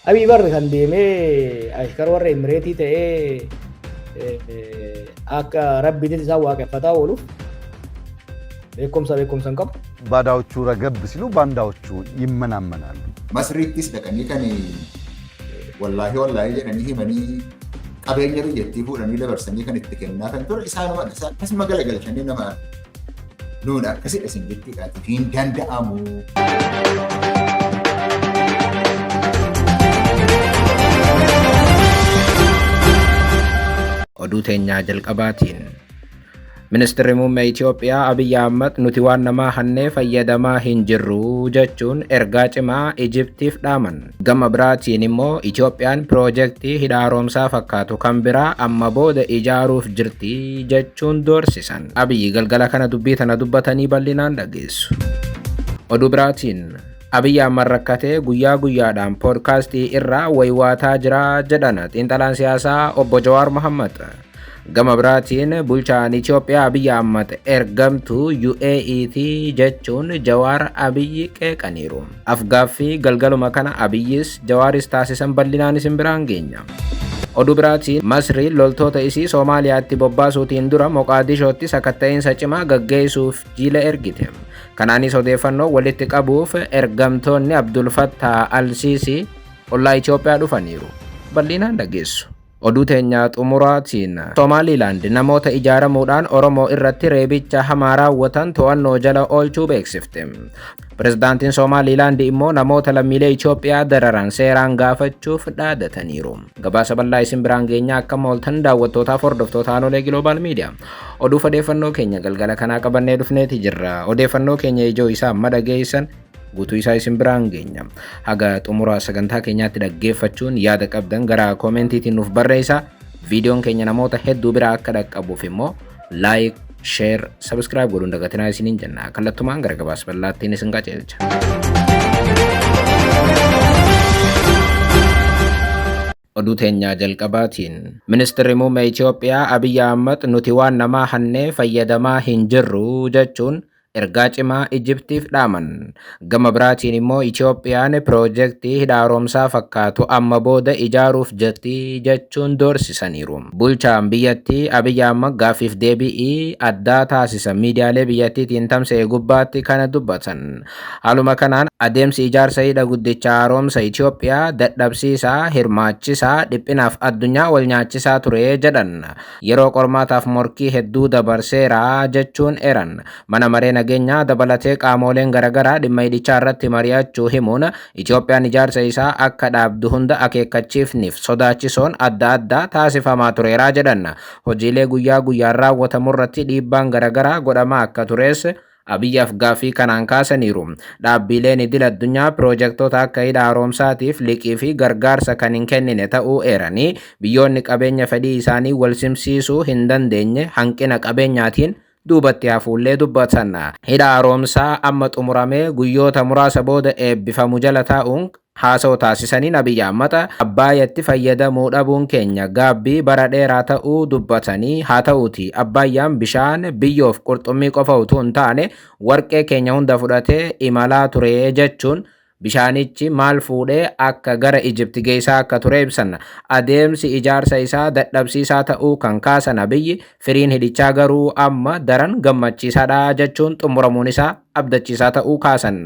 Abiy bar kan deemee ashkar warra Imireetii ta'ee akka rabbiitti isaan waaqeffataa ooluuf beekumsa beekumsa hin qabu. ባዳዎቹ ረገብ ሲሉ ባንዳዎቹ ይመናመናሉ። Masriittis dhaqanii kan wallaahi wallaahi jedhanii himanii qabeenya biyyattii fuudhanii dabarsanii kan itti kennaa kan ture isaanuma isaan akkasuma galagalchanii nama nuun akkasidha isin jechuudhaatiif hin danda'amu. Oduu teenyaa jalqabaatiin. Ministeerri muummee Itoophiyaa Abiyyi Ahmad nuti waan namaa hannee fayyadamaa hin jirru jechuun ergaa cimaa Ijiptiif dhaaman. Gama biraatiin immoo Itoophiyaan piroojeektii hidha haaromsaa fakkaatu kan biraa amma booda ijaaruuf jirti jechuun doorsisan. Abiyyi galgala kana dubbii tana dubbatanii bal'inaan dhageessu. Oduu biraatiin Abiyyi Ahmad rakkatee guyyaa guyyaadhaan poodkaastii irraa waywaataa jira jedhan xiinxalaan siyaasaa obbo Jawaar Mohammad. Gama biraatiin bulchaan Itoophiyaa Abiyyi Ahmad ergamtuu UAET jechuun Jawaar Abiyyi qeeqaniiru. Afgaaffii galgaluma kana Abiyyis Jawaaris taasisan bal'inaan isin biraan geenya. Oduu biraatiin Masri loltoota isii Soomaaliyaatti bobbaasuutiin dura Moqaadishootti sakatta'iinsa cimaa gaggeessuuf jiila ergite. Kanaanis odeeffannoo walitti qabuuf ergamtoonni Abdul Fattah Al-Sisi ollaa Itoophiyaa dhufaniiru. Bal'inaan dhageessu. Oduu teenyaa xumuraatiin Somaaliilaand namoota ijaaramuudhaan Oromoo irratti reebicha hamaa raawwatan to'annoo jala oolchuu beeksifte. Pirezidaantiin Somaaliilaand immoo namoota lammiilee Itoophiyaa dararan seeraan gaafachuuf dhaadataniiru. Gabaasa bal'aa isin biraan geenyaa akka mooltan daawwattootaaf hordoftoota Aanolee Giloobal Miidiyaa. Oduuf odeeffannoo keenya galgala kanaa qabannee dhufneeti jirra. Odeeffannoo keenya ijoo isaa amma dhageessan guutuu isaa isin biraan geenya. Haga xumura sagantaa keenyaatti dhaggeeffachuun yaada qabdan gara koomentiitiin nuuf barreessaa. Viidiyoon keenya namoota hedduu biraa akka dhaqqabuuf immoo like, share, subscribe godhuun dagatinaa isiniin jenna. Kallattumaan gara gabaasa bal'aattiin isin qajeelcha. Oduu teenyaa jalqabaatiin Ministeerri muummee Itoophiyaa Abiyyi Ahmad nuti waan namaa hannee fayyadamaa hin jirru jechuun ergaa cimaa Ijiptiif dhaaman. Gama biraatiin immoo Itoophiyaan piroojeektii hidha haaromsaa fakkaatu amma booda ijaaruuf jirti jechuun doorsisaniiru. Bulchaan biyyattii Abiyyi Ahmad gaaffiif deebii addaa taasisan miidiyaalee biyyattiitiin tamsa'e gubbaatti kana dubbatan. Haaluma kanaan adeemsi ijaarsa hidha guddicha haaromsa Itoophiyaa dadhabsiisaa, hirmaachisaa, dhiphinaaf addunyaa wal nyaachisaa ture jedhan. Yeroo qormaataaf morkii hedduu dabarseera jechuun eran. Mana maree nageenyaa dabalatee qaamoleen garaagaraa dhimma hidhichaa irratti mari'achuu himuun Itoophiyaan ijaarsa isaa akka dhaabdu hunda akeekkachiifniif sodaachisoon adda addaa taasifamaa tureera jedhan. Hojiilee guyyaa guyyaan raawwatamu irratti dhiibbaan garaagaraa godhamaa akka tures Abiyyaaf gaaffii kanaan kaasaniiru. Dhaabbileen idil addunyaa piroojektota akka hidha haaromsaatiif liqii fi gargaarsa kan hin kennine ta'uu eeranii biyyoonni qabeenya fedhii isaanii wal simsiisuu hin dandeenye hanqina qabeenyaatiin duubatti hafuullee dubbatan. Hidha haaromsaa amma xumuramee guyyoota muraasa booda eebbifamu jala taa'uun haasawaa taasisaniin Abiyyi Ahmad Abbaayatti fayyadamuu dhabuun keenya gaabbii bara dheeraa ta'uu dubbatanii haa ta'uuti Abbaayaan bishaan biyyoof qurxummii qofa utuu hin taane warqee keenya hunda fudhatee imalaa ture jechuun bishaanichi maal fuudhee akka gara Ijipti geessaa akka ture ibsan. Adeemsi ijaarsa isaa dadhabsiisaa ta'uu kan kaasan Abiyyi firiin hidhichaa garuu amma daran gammachiisaadha jechuun xumuramuun isaa abdachiisaa ta'uu kaasan.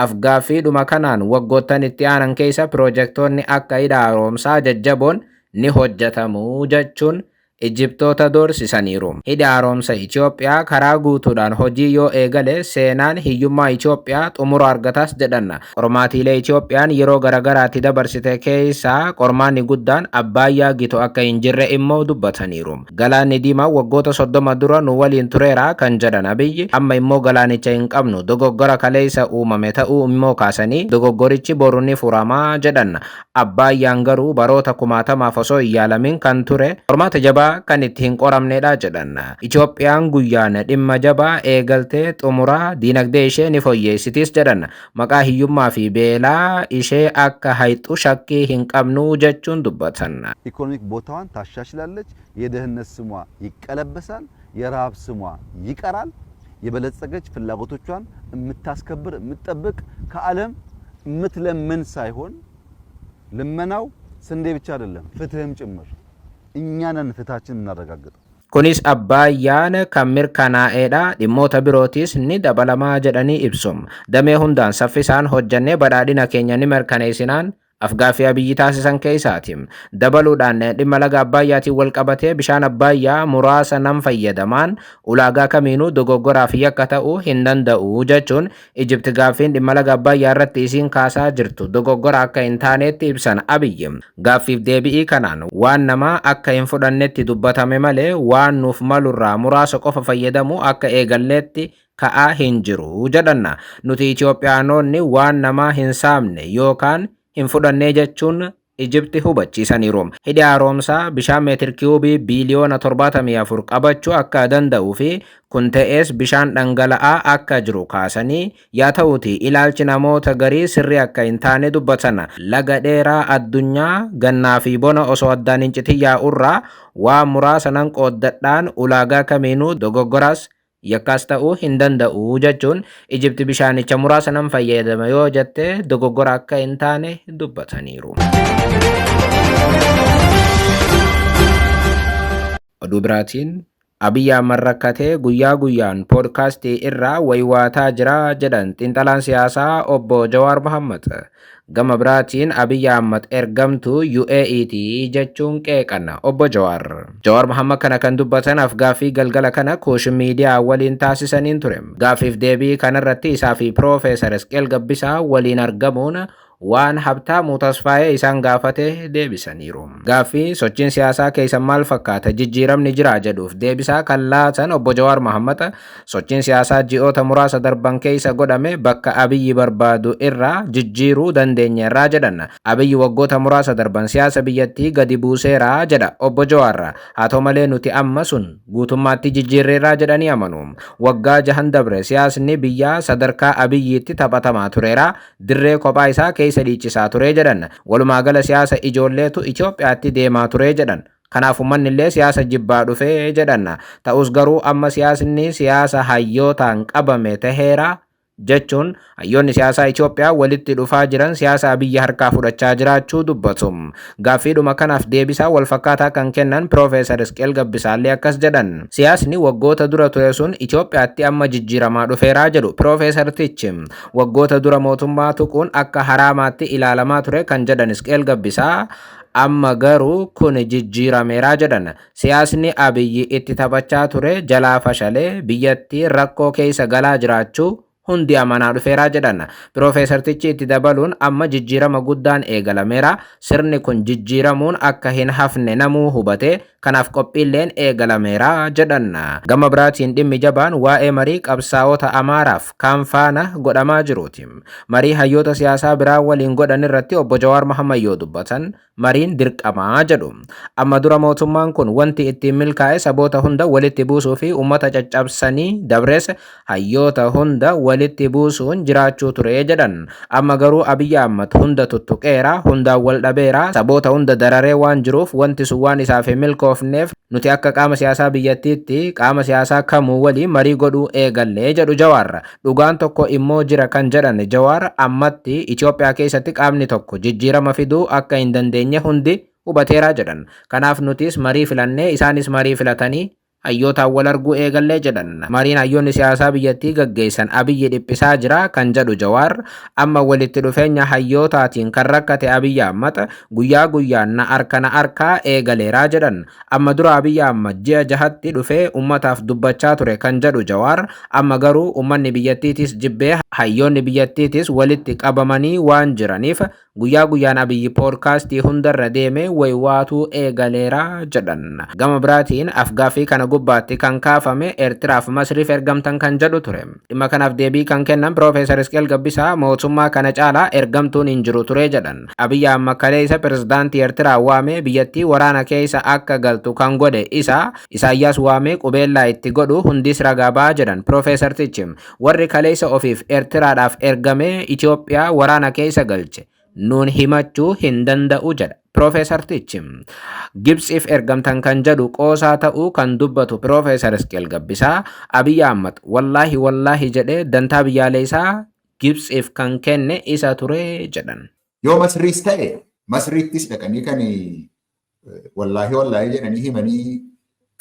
Afgaaffiidhuma kanaan waggoottan itti aanan keessa piroojeektoonni akka hidha haaromsaa jajjaboon ni hojjetamu jechuun Ijiptoota doorsisaniiru. Hidha haaromsa Itoophiyaa karaa guutuudhaan hojii yoo eegale seenaan hiyyummaa Itoophiyaa xumura argatas jedhan. Qormaatiilee Itoophiyaan yeroo garaagaraatti dabarsite keessaa qormaanni guddaan Abbaayyaa gitu akka hin jirre immoo dubbataniiru. Galaanni Diimaa waggoota 30 dura nu waliin tureera kan jedhan Abiyyi amma immoo galaanicha hin qabnu dogoggora kaleessa uumame ta'uu immoo kaasanii dogoggorichi boru ni furamaa jedhan. Abbaayyaan garuu baroota kumaatamaaf osoo hin yaalamin kan ture qormaata jabaa kan itti hin qoramnedha jedhan. Itoophiyaan guyyaan dhimma jabaa eegaltee xumuraa diinagdee ishee ni fooyyeessitis jedhan. Maqaa hiyyummaa fi beelaa ishee akka hayxu shakkii hin qabnu jechuun dubbatan. ኢኮኖሚክ ቦታዋን ታሻሽላለች። የድህነት ስሟ ይቀለበሳል። የረሃብ ስሟ ይቀራል። የበለጸገች ፍላጎቶቿን የምታስከብር የምትጠብቅ ከዓለም የምትለምን ሳይሆን ልመናው ስንዴ ብቻ አይደለም፣ ፍትህም ጭምር። እኛ ነን ፍትሃችን የምናረጋግጠው። Kunis Abbayyaan kan mirkanaa'edha. Dhimmoota birootis ni dabalamaa jedhanii ibsu. Damee hundaan saffisaan hojjannee badhaadhina keenya ni mirkaneessinaan afgaaffii Abiyyi taasisan keessaati. Dabaluudhaan dhimma laga Abbayyaatiin wal qabatee bishaan Abbayyaa muraasa nan fayyadamaan ulaagaa kamiinuu dogoggoraa fi yakka ta'uu hin danda'u jechuun Ijipti gaaffiin dhimma laga Abbayyaa irratti isiin kaasaa jirtu dogoggora akka hin taanetti ibsan Abiyyi. Gaaffiif deebi'ii kanaan waan namaa akka hin fudhannetti dubbatame malee waan nuuf malurraa muraasa qofa fayyadamuu akka eegalleetti ka'aa hin jiru jedhanna. Nuti Itoophiyaanonni waan namaa hin saamne yookaan hin fudhannee jechuun Ijipti hubachiisaniiru. Hidhi haaromsaa bishaan meetir kiiyuubii biiliyoona 74 qabachuu akka danda'uu fi kun ta'es bishaan dhangala'aa akka jiru kaasanii, yaa ta'uuti ilaalchi namoota garii sirrii akka hin taane dubbatan. Laga dheeraa addunyaa gannaa fi bona osoo addaan hin citin yaa'urraa waa muraasa nan qooddadhaan ulaagaa kamiinuu dogoggoras yakkaas ta'uu hin danda'u jechuun Ijipti bishaanicha muraasa nan fayyadama yoo jette dogoggora akka hin taane dubbataniiru. Oduu biraatiin, Abiyyi Ahmad rakkatee guyyaa guyyaan poodkaastii irraa waywaataa jira jedhan xiinxalaan siyaasaa obbo Jawaar Mohammad. Gama biraatiin Abiyyi Ahmad ergamtuu UAET jechuun qeeqan obbo Jawaar. Jawaar Mohammad kana kan dubbatan afgaaffii galgala kana Kuush Miidiyaa waliin taasisaniin ture. Gaaffiif deebii kanarratti isaa fi Piroofeesar Isqeel Gabbisaa waliin argamuun waan Habtaamuu Tasfaayee isaan gaafate deebisaniiru. Gaaffii sochiin siyaasaa keessan maal fakkaata, jijjiiramni jira jedhuuf deebisaa kan laatan obbo Jawaar Mohammad, sochiin siyaasaa ji'oota muraasa darban keessa godhame bakka Abiyyi barbaadu irraa jijjiiruu dandeenyeerraa jedhan. Abiyyi waggoota muraasa darban siyaasa biyyattii gadi buuseera jedha obbo Jawaar. Haa ta'u malee nuti amma sun guutummaatti jijjiirreerraa jedhanii amanu. Waggaa jahan dabre siyaasni biyyaa sadarkaa Abiyyiitti taphatamaa tureera. Dirree kophaa isaa keessa dhiichisaa ture jedhan. Walumaa gala siyaasa ijoolleetu Itoophiyaatti deemaa ture jedhan. Kanaaf uummanni illee siyaasa jibbaa dhufee jedhan. Ta'us garuu amma siyaasni siyaasa hayyootaan qabame taheera jechuun hayyoonni siyaasaa Itoophiyaa walitti dhufaa jiran siyaasa Abiyyi harkaa fudhachaa jiraachuu dubbatu. Gaaffiidhuma kanaaf deebisaa walfakkaataa kan kennan Piroofeesar Isqeel Gabbisaallee akkas jedhan. Siyaasni waggoota dura ture sun Itoophiyaatti amma jijjiiramaa dhufeeraa jedhu Piroofeesartichi. Waggoota dura mootummaa tuquun akka haraamaatti ilaalamaa ture kan jedhan Isqeel Gabbisaa, amma garuu kun jijjiirameeraa jedhan. Siyaasni Abiyyi itti taphachaa ture jalaa fashalee biyyattii rakkoo keessa galaa jiraachuu hundi amanaa dhufeeraa jedhan. Piroofeesartichi itti dabaluun amma jijjiirama guddaan eegalameera. Sirni kun jijjiiramuun akka hin hafne namuu hubate, kanaaf qophiilleen eegalameera jedhan. Gama biraatiin dhimmi jabaan waa'ee marii qabsaa'ota Amaaraaf kaan faana godhamaa jiruuti. Marii hayyoota siyaasaa biraa waliin godhan irratti obbo Jawaar Mohammad yoo dubbatan, mariin dirqamaa jedhu. Amma dura mootummaan kun wanti ittiin milkaa'e saboota hunda walitti buusuu fi uummata caccabsanii dabrees hayyoota hunda walitti buusuun jiraachuu ture jedhan. Amma garuu Abiyyi Ahmad hunda tuttuqeera, hundaan wal dhabeera, saboota hunda dararee waan jiruuf wanti sun waan isaaf hin milkoofneef nuti akka qaama siyaasaa biyyattiitti qaama siyaasaa kamuu waliin marii godhuu eegallee jedhu Jawaar. Dhugaan tokko immoo jira kan jedhan Jawaar, ammatti Itoophiyaa keessatti qaamni tokko jijjiirama fiduu akka hin dandeenye hundi hubateeraa jedhan. Kanaaf nutis marii filannee isaanis marii filatanii hayyootaan wal arguu eegallee jedhan. Mariin hayyoonni siyaasaa biyyattii gaggeessan Abiyyi dhiphisaa jira kan jedhu Jawaar, amma walitti dhufeenya hayyootaatiin kan rakkate Abiyyi Ahmad guyyaa guyyaan na arka na arkaa eegaleeraa jedhan. Amma dura Abiyyi Ahmad ji'a jahatti dhufee uummataaf dubbachaa ture kan jedhu Jawaar, amma garuu uummanni biyyattiitis jibbee hayyoonni biyyattiitis walitti qabamanii waan jiraniif guyyaa guyyaan Abiyyi poodkaastii hundarra deemee waywaatuu eegaleeraa jedhan. Gama biraatiin afgaaffii kana gubbaatti kan kaafame Eertiraaf Masriif ergamtan kan jedhu ture. Dhimma kanaaf deebii kan kennan Piroofeesar Isqeel Gabbisaa, mootummaa kana caalaa ergamtuun hin jiru ture jedhan. Abiyyi Ahmad kaleessa pirezidaantii Eertiraa waamee biyyattii waraana keessa akka galtu kan godhe isa, Isaayyaas waamee qubeellaa itti godhu hundis ragaa ba'a jedhan Piroofeesartichi. Warri kaleessa ofiif Eertiraadhaaf ergamee Itoophiyaa waraana keessa galche nuun himachuu hin danda'u jedha Piroofeesartichi. Gibxiif ergamtan kan jedhu qoosaa ta'uu kan dubbatu Piroofeesar Isqeel Gabbisaa, Abiyyi Ahmad wallaahi wallaahi jedhee dantaa biyyaalessaa Gibxiif kan kenne isa ture jedhan. Yoo Masriis ta'e Masriittis dhaqanii kan wallaahi wallaahi jedhanii himanii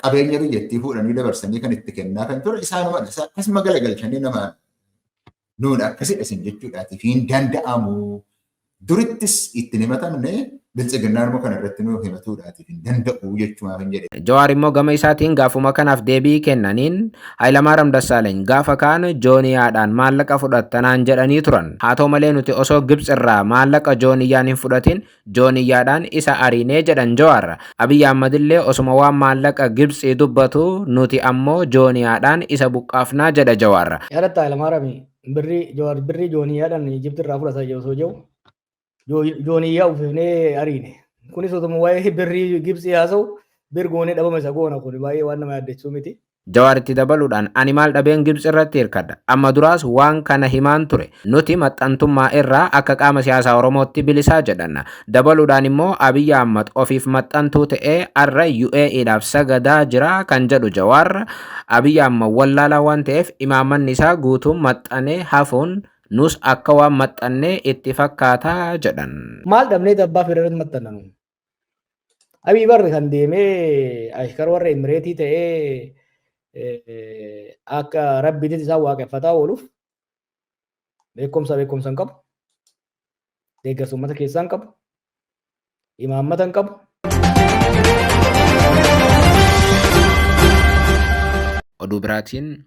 qabeenya biyyattii fuudhanii dabarsanii kan itti kennaa kan ture isaanumadha. Akkasuma galagalchanii nama nuun akkasidha isin jechuudhaatiif hin danda'amu. Durittis ittiin himatamne biltsiginnaan immoo kana irratti nu himatuudhaatiif hin danda'u jechumaaf hin jedhe. Jawaar immoo gama isaatiin gaafuma kanaaf deebii kennaniin Hayilamaariyaam Dassaaleeny gaafa kaan jooniyaadhaan maallaqa fudhattanaan jedhanii turan. Haa ta'u malee nuti osoo Gibxi irraa maallaqa jooniyyaan hin fudhatin jooniyyaadhaan isa ariinee jedhan Jawaar. Abiyyi Ahmad illee osuma waan maallaqa Gibxii dubbatu nuti ammoo jooniyaadhaan isa buqqaafnaa jedha Jawaar. Yaadatta Hayilamaariyaam birrii Jawaar birrii jooniyyaadhaan Ijipti irraa fudhata osoo jiru jooniyyaa uffifnee ariine. Kunis otuma waa'ee birrii Gibxii haasa'u bir goonee dhabama isa goona kun baay'ee waan nama yaaddessuu miti. Jawaar itti dabaluudhaan ani maal dhabeen Gibxi irratti hirkadha. Amma duraas waan kana himaan ture. Nuti maxxantummaa irraa akka qaama siyaasaa Oromootti bilisaa jedhan. Dabaluudhaan immoo Abiyyi Ahmad ofiif maxxantuu ta'ee arra UAEdhaaf sagadaa jira kan jedhu Jawaar Abiyyi Ahmad wallaalaa waan ta'eef imaammanni isaa guutuun maxxanee hafuun nus akka waan maxxannee itti fakkaataa jedhan. Maal dhabnee abbaa fedhe irratti maxxannanu? Abiy barri kan deemee ashkar warra Imireetii ta'ee akka rabbiitti isaan waaqeffataa ooluuf beekumsa beekumsa hin qabu. Deeggarsa uummata keessaa hin qabu. Imaammata hin qabu. Oduu biraatiin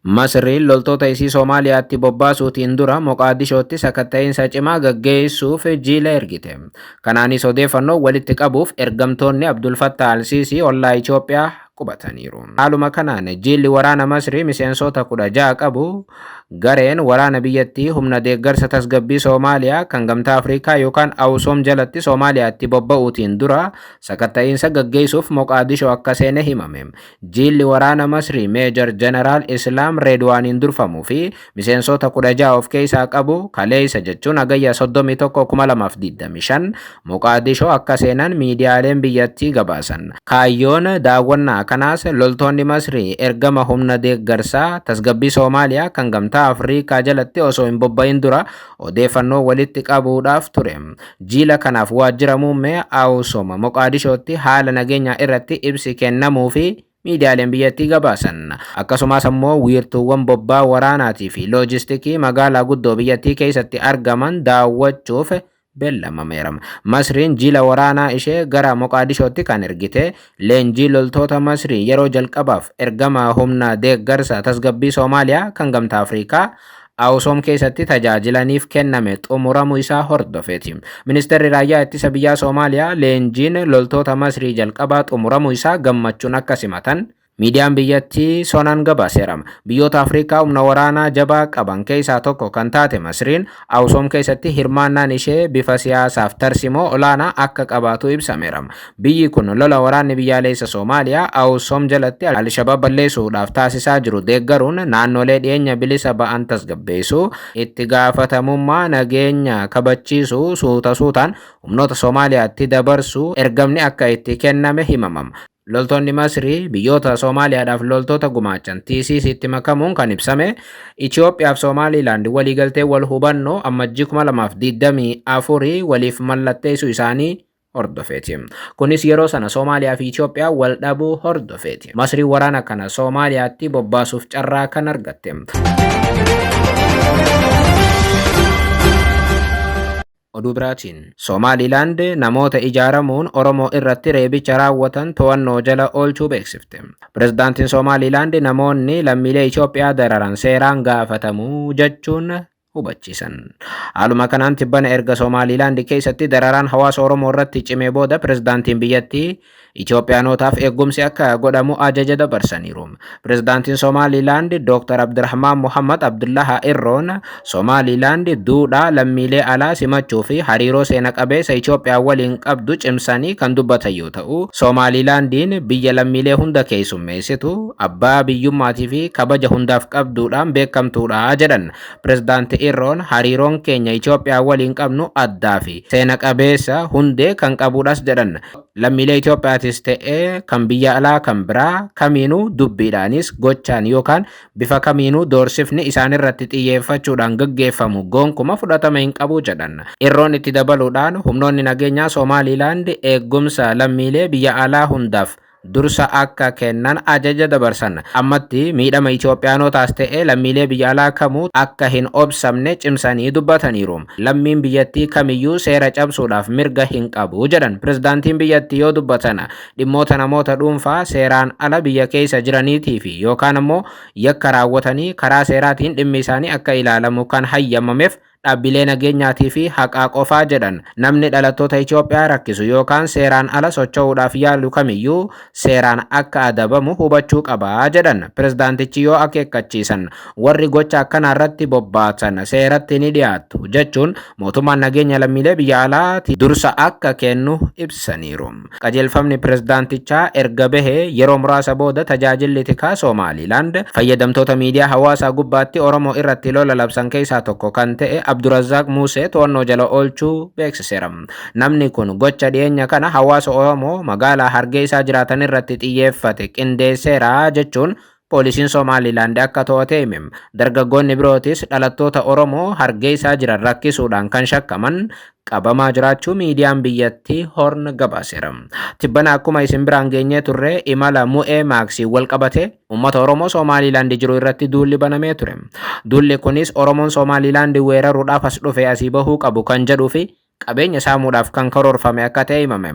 Masriin loltoota isii Soomaaliyaatti bobbaasuutiin dura Moqaadishootti sakatta'iinsa cimaa gaggeessuuf jiila ergite. Kanaanis odeeffannoo walitti qabuuf ergamtoonni Abdul Fattah al-Siisii ollaa Itoophiyaa qubataniiru. Haaluma kanaan jiilli waraana Masrii miseensota 16 qabu gareen waraana biyyattii humna deeggarsa tasgabbii Soomaaliyaa kan gamtaa Afrikaa yookaan Awusoom jalatti Soomaaliyaatti bobba'uutiin dura sakatta'iinsa gaggeessuuf Moqaadishoo akka seene himame. Jiilli waraana Masrii Meejor Jeneraal Islaam Reedwaaniin durfamuu fi miseensota 16 of keessaa qabu kaleessa jechuun hagayya 31 2025 Moqaadishoo akka seenan miidiyaaleen biyyattii gabaasan. Kaayyoon daawwannaa kanaas loltoonni Masrii ergama humna deeggarsaa tasgabbii Soomaaliyaa kan gamtaa Afrikaa jalatti osoo hin bobba'in dura odeeffannoo walitti qabuudhaaf ture. Jiila kanaaf waajjira muummee Awusoom Moqaadishootti haala nageenyaa irratti ibsi kennamuu fi miidiyaaleen biyyattii gabaasan. Akkasumas ammoo wiirtuuwwan bobbaa waraanaatii fi loojistikii magaalaa guddoo biyyattii keessatti argaman daawwachuuf beellamameera. Masriin jiila waraanaa ishee gara Moqaadishootti kan ergite leenjii loltoota Masrii yeroo jalqabaaf ergama humna deeggarsa tasgabbii Soomaaliyaa kan gamtaa Afrikaa Awusoom keessatti tajaajilaniif kenname xumuramuu isaa hordofeeti. Ministeerri raayyaa ittisa biyyaa Soomaaliyaa leenjiin loltoota Masrii jalqabaa xumuramuu isaa gammachuun akka simatan miidiyaan biyyattii sonaan gabaaseera. Biyyoota Afrikaa humna waraanaa jabaa qaban keessaa tokko kan taate Masriin Awusoom keessatti hirmaannaan ishee bifa siyaasaaf tarsimoo olaanaa akka qabaatu ibsameera. Biyyi kun lola waraanni biyyaalessa Soomaaliyaa Awusoom jalatti Alshabaab balleessuudhaaf taasisaa jiru deeggaruun naannolee dhiyeenya bilisa ba'an tasgabbeessuu itti gaafatamummaa nageenya kabachiisuu suuta suutaan humnoota Soomaaliyaatti dabarsuu ergamni akka itti kenname himamama. Loltoonni Masrii biyyoota Soomaaliyaadhaaf loltoota gumaachan TCCtti makamuun kan ibsame Itoophiyaaf Soomaalilaand waliigaltee wal hubannoo ammajjii 2024 waliif mallatteessuu isaanii hordofeeti. Kunis yeroo sana Soomaaliyaa fi Itoophiyaa wal dhabuu hordofeeti. Masrii waraana kana Soomaaliyaatti bobbaasuuf carraa kan argatte. Oduu biraatiin Soomaalilaand namoota ijaaramuun Oromoo irratti reebicha raawwatan to'annoo jala oolchuu beeksifte. Pirezidaantiin Soomaalilaand namoonni lammiilee Itoophiyaa dararan seeraan gaafatamuu jechuun hubachiisan. Haaluma kanaan tibbana erga Soomaalilaand keessatti dararaan hawaasa Oromoo irratti cimee booda pirezidaantiin biyyattii Itoophiyaanotaaf eegumsi akka godhamu ajaja dabarsaniiru. Pirezidaantiin Soomaalilaand Dr. Abdirahmaan Muhammad Abdullaha Irroon Soomaalilaand duudhaa lammiilee alaa simachuu fi hariiroo seena qabeessa Itoophiyaa waliin qabdu cimsanii kan dubbatan yoo ta'u, Soomaalilaandiin biyya lammiilee hunda keessummeessitu abbaa biyyummaatii fi kabaja hundaaf qabduudhaan beekamtuudha jedhan. Pirezidaanti Irroon hariiroon keenya Itoophiyaa waliin qabnu addaa fi seena qabeessa hundee kan qabudhas jedhan. Lammiilee Itoophiyaatis ta'ee kan biyya alaa kan biraa kamiinuu dubbiidhaanis gochaan yookaan bifa kamiinuu doorsifni isaan irratti xiyyeeffachuudhaan gaggeeffamu gonkuma fudhatama hin qabu jedhan. Irroon itti dabaluudhaan humnoonni nageenyaa Somaalilaand eegumsa lammiilee biyya alaa hundaaf dursa akka kennan ajaja dabarsan. Ammatti miidhama Itoophiyaanotaas ta'ee lammiilee biyya alaa kamuu akka hin obsamne cimsanii dubbataniiru. Lammiin biyyattii kamiyyuu seera cabsuudhaaf mirga hin qabu jedhan pirezidaantiin biyyattii yoo dubbatan dhimmoota namoota dhuunfaa seeraan ala biyya keessa jiraniitii fi yookaan ammoo yakka raawwatanii karaa seeraatiin dhimmi isaanii akka ilaalamu kan hayyamameef dhaabbilee nageenyaatii fi haqaa qofaa jedhan. Namni dhalattoota Itoophiyaa rakkisu yookaan seeraan ala socho'uudhaaf yaalu kamiyyuu seeraan akka adabamu hubachuu qabaa jedhan pirezidaantichi yoo akeekkachiisan. Warri gocha akkanaa irratti bobbaatan seeratti ni dhiyaatu jechuun mootummaan nageenya lammiilee biyya alaati dursa akka kennu ibsaniiru. Qajeelfamni pirezidaantichaa erga bahee yeroo muraasa booda tajaajilli tikaa Somaalilaand fayyadamtoota miidiyaa hawaasaa gubbaatti Oromoo irratti lola labsan keessaa tokko kan ta'e Abdurazzaaq Musee to'annoo jala oolchuu beeksiseera. Namni kun gocha dhiyeenya kana hawaasa Oromoo magaalaa Hargeysaa jiraatan irratti xiyyeeffate qindeesseera jechuun poolisiin Somaalilaand akka to'ate hime. Dargaggoonni birootis dhalattoota Oromoo Hargeysaa jiran rakkisuudhaan kan shakkaman qabamaa jiraachuu miidiyaan biyyattii Horn gabaaseera. Tibbana akkuma isin biraan geenyee turre imala Mu'ee Maaksii wal qabate uummata Oromoo Somaalilaand jiru irratti duulli banamee ture. Duulli kunis Oromoon Somaalilaand weeraruudhaaf as dhufe asii bahuu qabu kan jedhuu fi qabeenya saamuudhaaf kan karoorfame akka ta'e himame.